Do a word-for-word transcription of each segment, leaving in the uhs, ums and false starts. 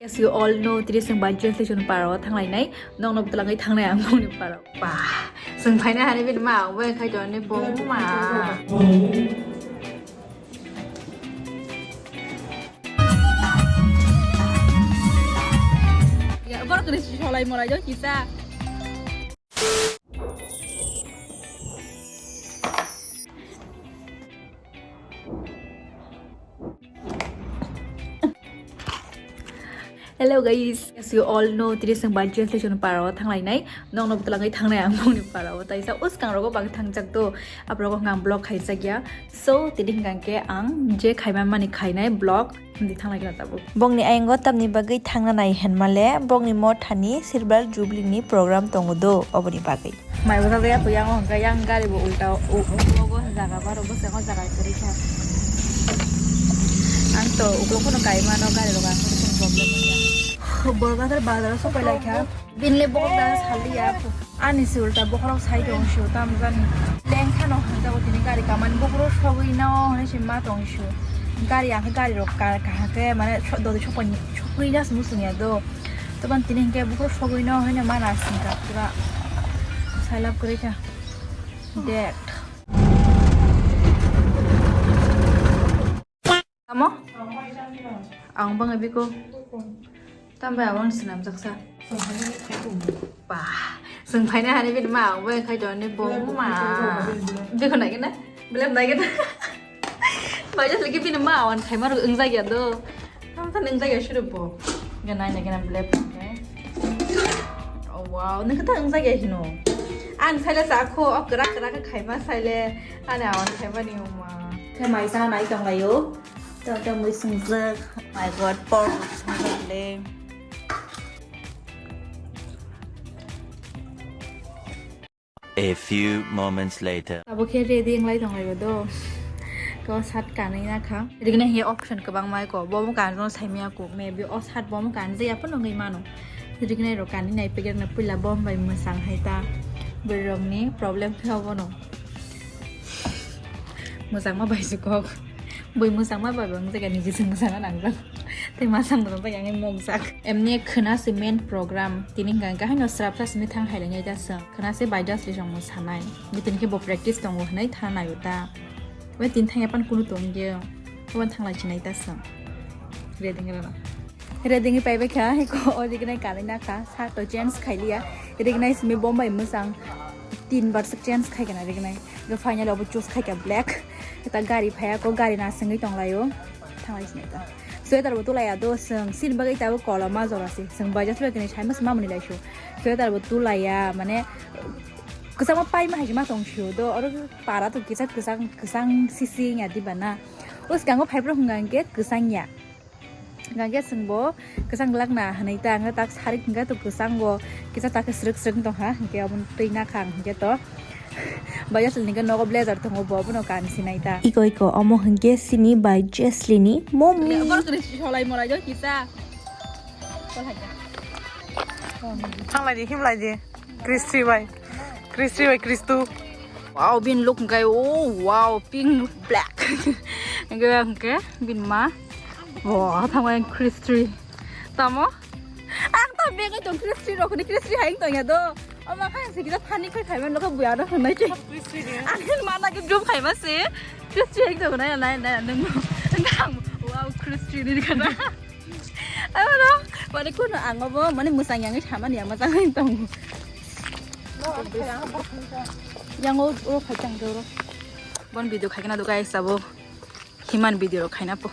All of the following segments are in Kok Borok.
As you all know, tini chwng bai Joyce Leisure ni para o thanglainai. Nokno bwtwlangwi thangnai ang bongni para o. Ba, chwng phaina hani bini ma, ang bai khai tongni bong ma. Ya, borok ni solai molai do kisa. Hello guys, as you all know, tini chwng bai Joyce Leisure ni para o thanglainai. Nokno bwtwlangwi thangnai ang bongni para o. Taisa uskang rogo bang thangjak do, aborok ang vlog khaijak ya. So, tini hwnkha khe ang je khaima mani khainai vlog. Hindi thanglai kena tabuk. Bongni ayang o tamni bagwi thangna nai hwnmale, bongni mothani Silver Jubilee ni program tongo do, oboni bagwi. Mai bo thangwi apo yang o hwnkha yang gari bo ulta o, u-, uklogo jaga baro bwskango jaga kwrwi kha. Ang to uklogo no kai mano gari rok ang problem wngya. Borok bazar bazar o sopai lai kha. Binle bokhorok da saliya. Ani se ulta bokhorok sai tong sio, tam jani. Lengkha no hanjago tini gari kamani bokhorok sogwi no hinwi se ma tong sio. Gari ang khe gari rok ka kaham khe mane so-, dodi sokoni sokwi na simi songya do. Toban tini hinkhe bokhorok sogwi no hinwi ma na singkha pura. Sai lab kwrwi kha. Dek. Tamo? Ang bang biko. Tam bai abang sinam jaksa. Ba, sung phaina hani bini ma ang bai khai toni bo ma. Biko nai gana? Belem nai gana? Bai jas lagi bini ma awan khai maru ung jagya do. Tam tan ung jagya shuru bo. Gana nai gana belem. Oh wow, nang kata ung jagya hino. Ang saile sa kho, ok krak krak khai ma saile. Ani awan khai mani uma. Khe mai sa nai tong layo. Tongtong mui swngjak. My God, pork swngjak le. A few moments later. Abo khe ready wnglai tong laibo do. Ko sat kanwi na kha. Rigna he option kwbang mai ko. Bo mo kanjano saimya ko. Maybe o sat bo mo kanjaya phano wngwi mano. Rigna ro kanwi nai pegena puila bom bai mwsang hai ta. Borok ni problem khe obono. Mwchangma bai se kok. Bui mwchangma bai bang jaga ni jising mwchangna nang jang. Tei masang mwchang yang mok jak. Emni khwna se main program. Tini hwnkha hwnkhe haino srapsa simi thang hai lai nai ta swng. Khwna se bai das le jong mwsanai. Ni tini khe bo practice tongo hwnwi thang nai ta. Bai tin thang yapan kunu tong ge. Wan thang lai chinai ta swng. Ready ngrana. Ready ngi pai bai kha. Hiko o ready nai kanai na kha. Sa to change khai liya. Ready nai simi bom bai mwchang. Tin bar se change khai kana ready nai. Ga final obo choose khai kha black. Kata gari phaya ko gari na sengwi tong layo. Thanglai sinai ta. Sweater bo tulai ya do seng. Sin bagwi ta bo kola ma jora si. Seng baja sweater ni sai mas ma muni lai shu. Sweater bo tulai ya mane. Kwchangma pai ma hai ma tong shu do. Oro para to kisa kwchang kwchang sisi ya di bana. Uskango phai pro hwnga hwnkhe kwchang ya. Hingkhe chwngbo kwchang glak na hinwi ta ang tak sarik hingkhe to kwchango kisa ta khe srwk srwk tong kha, hingkhe omo twi na kha ang hingkhe to bai aswk hingkhe nogo blazer tongo bo, bono kan sinai ta. Iko iko omo hingkhe sini bai Jesli ni mommy. Borok tini solai molai do kisa. Thanglai di, himlai di. Kristi bai. Kristi bai, Kristu. Wow, bin look hingkhe, oh, wow, pink, black. Hingkhe, hingkhe, bin ma. Wow, tamo yang Kristi. Tamo? Ang tam bego tong Kristi rok ni Kristi hai tong ya do. Ama kha se kita thani khai khai man lokha buya do nai ke. Kristi ni. Ang mana ke dum khai ma se. Kristi hai tong nai nai nai nang. Wow, Kristi ni kana. Ano, mane kuno ang obo, mane mwchang yang samani yang mwchang tong. Yang o, o khai tang do. Bon video khai kana do guys abo. Himan video rok khaina po.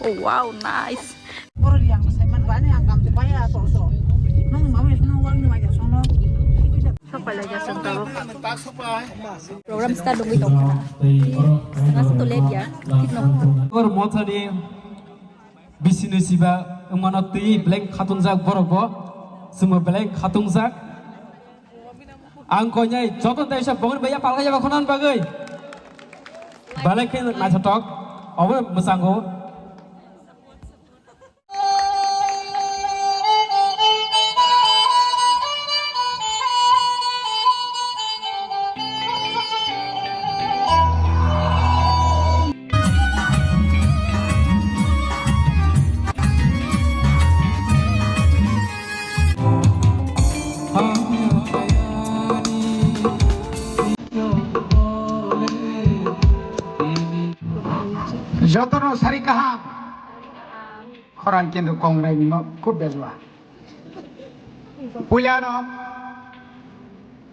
Oh wow, nice. Borok yang sai man bani ang kam tu bai a so so. Nang mama nang wang ni mai ya so no. Sok pai lai ya song tabo. Program start dongwi tong khana. Sanga song to late ya. Kit no. Kor mochani bisini siba wngmano twi belai khatungjak borok bo. Chwngbo belai khatungjak. Ang koinai joto teisa bongni baiya palka yaba khonani bagwi. Belai khe naithotok obo mwchango. Sari kaham. Khorang kintu kongrai ni ma khub bejwa. Puila no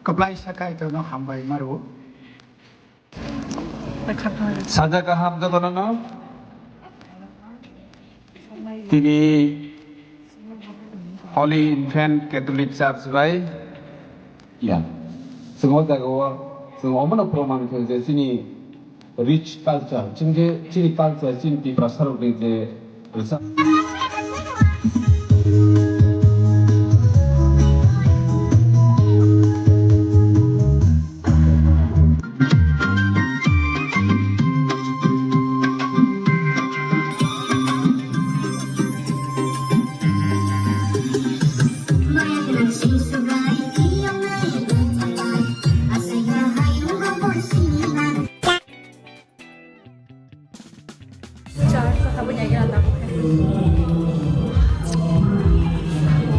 kwplai sa Kaitorno hambai maru. Sajak kaham jotono no. Tini Holy Infant Catholic Church bai ya. Chwng o jaga o chwng omono proman khe je chini rich culture, chwng je chini culture, chini Tiprasa rok ni je rwchap.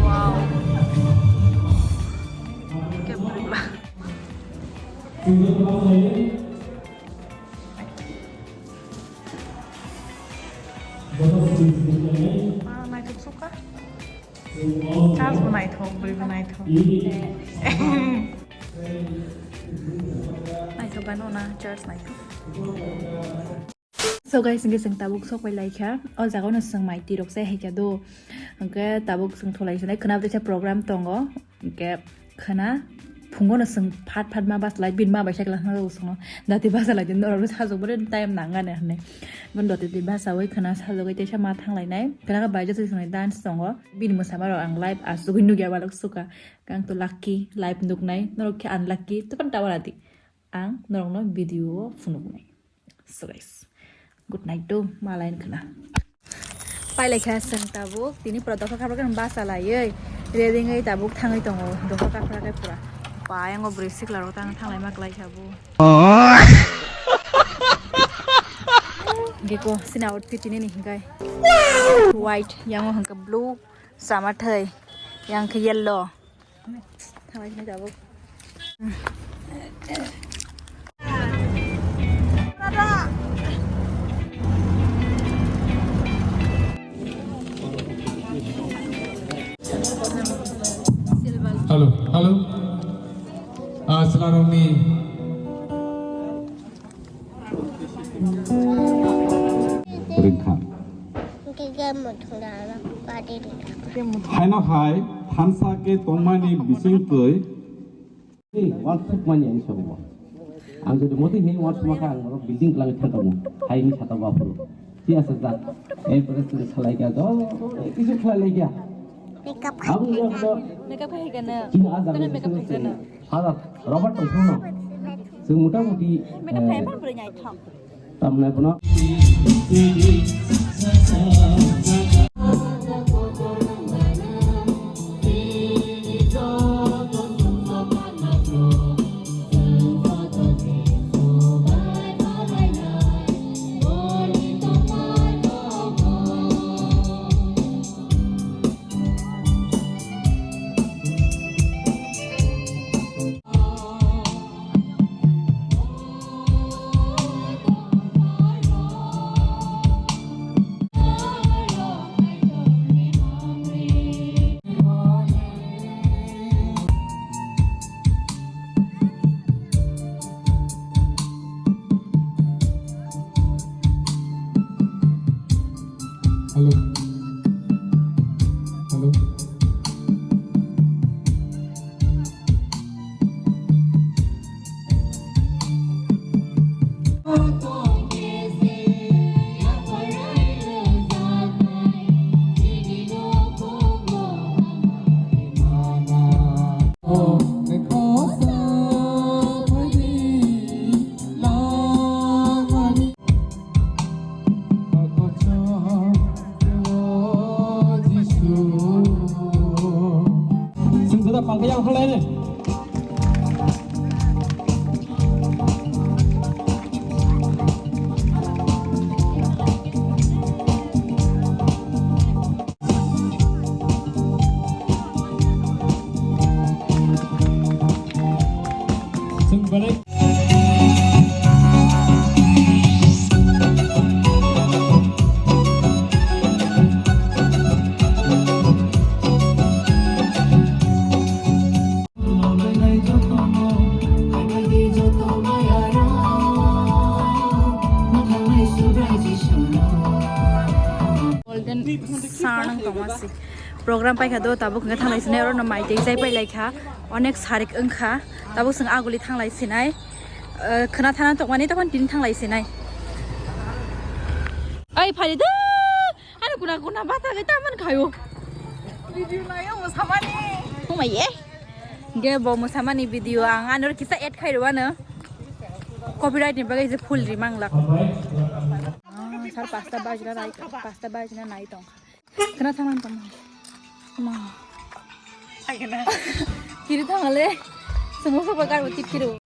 Wow. Ah, naithok suka. Church bo naithok, bwrwi bo naithok. Naithok gano na church naithok. So guys, hingke chwng tabuk sok pai lai kha. O jaga no chwng mai tirok se hai kha do. Hingke tabuk chwng thulai sinai khwna teisa program tongo. Hingke khwna phungo no chwng phat phat ma bas lai bin ma bai sakla hwnwi chwngno. Dati basa lai din norok sajok bore time nang gane hwnwi. Bon dati di basa oi khwna sajok oi teisa ma thang lai nai. Khwna khe bai jotoi chwng dance tongo. Bini mwsama rok ang live asugwi nugya balok suka. Kang to lucky live nuknai. Norok khe unlucky to pan tawara di. Ang norokno video o phunuknai. So guys, good night to malain khna. Pailai kha chwng tabuk tini pura dokha kaphra khe basa laiwi ready wngwi tabuk thangwi tongo dokha kaphra khe pura. Ba yango bwrwi sikla rok tang thanglai ma klai kha bo. Geko sini outfit tini ni hingkai white yango hingka blue sama thai yang khe yellow. Thanglai sini tabuk. Hello, hello. Ah, Selarongni. Ringkha. Haino hai thansa khe tongmani bisingtwi. Ni wansuk mani ani sobo. Ang jodi motwi hei wansuk makha ang oro building kwlangwi thangkamo. Hai ni sata bo aphuru. Ti asa jak. Ei pore sini salai kya jo. Kisu khlai lai kya. Makeup. Aboni yak do. Makeup khai kana? Chini a jaga makeup khai kana? Hala Robert tong thangno. Chwng mota moti. Makeup khai man bwrwi nyai thok. Tamnai bono. Hello. Hello. Sing sudah pangkai yang halai ni. Sing balik. Program paikha do, tabuk hwnkhe thanglai sinai, oro no mai tei chai pai laikha, onek sarik wngkha, tabuk chwng aguli thanglai sinai. Eh, khwna thana tongmani tokon tini thanglai sinai. Ai phari da, ani kuna kuna bata ge taman khayo. Video nayo musamani. Oh my ye. Ge bo musamani video ang anor kisa add khai rwano. Copyright ni bagwi je full ri manglak. Ah, sar pasta bajna nai, pasta bajna nai tong. Khwna thangmani tong. Ma. Kiri thangale. Sumo soba garbo tik kiro.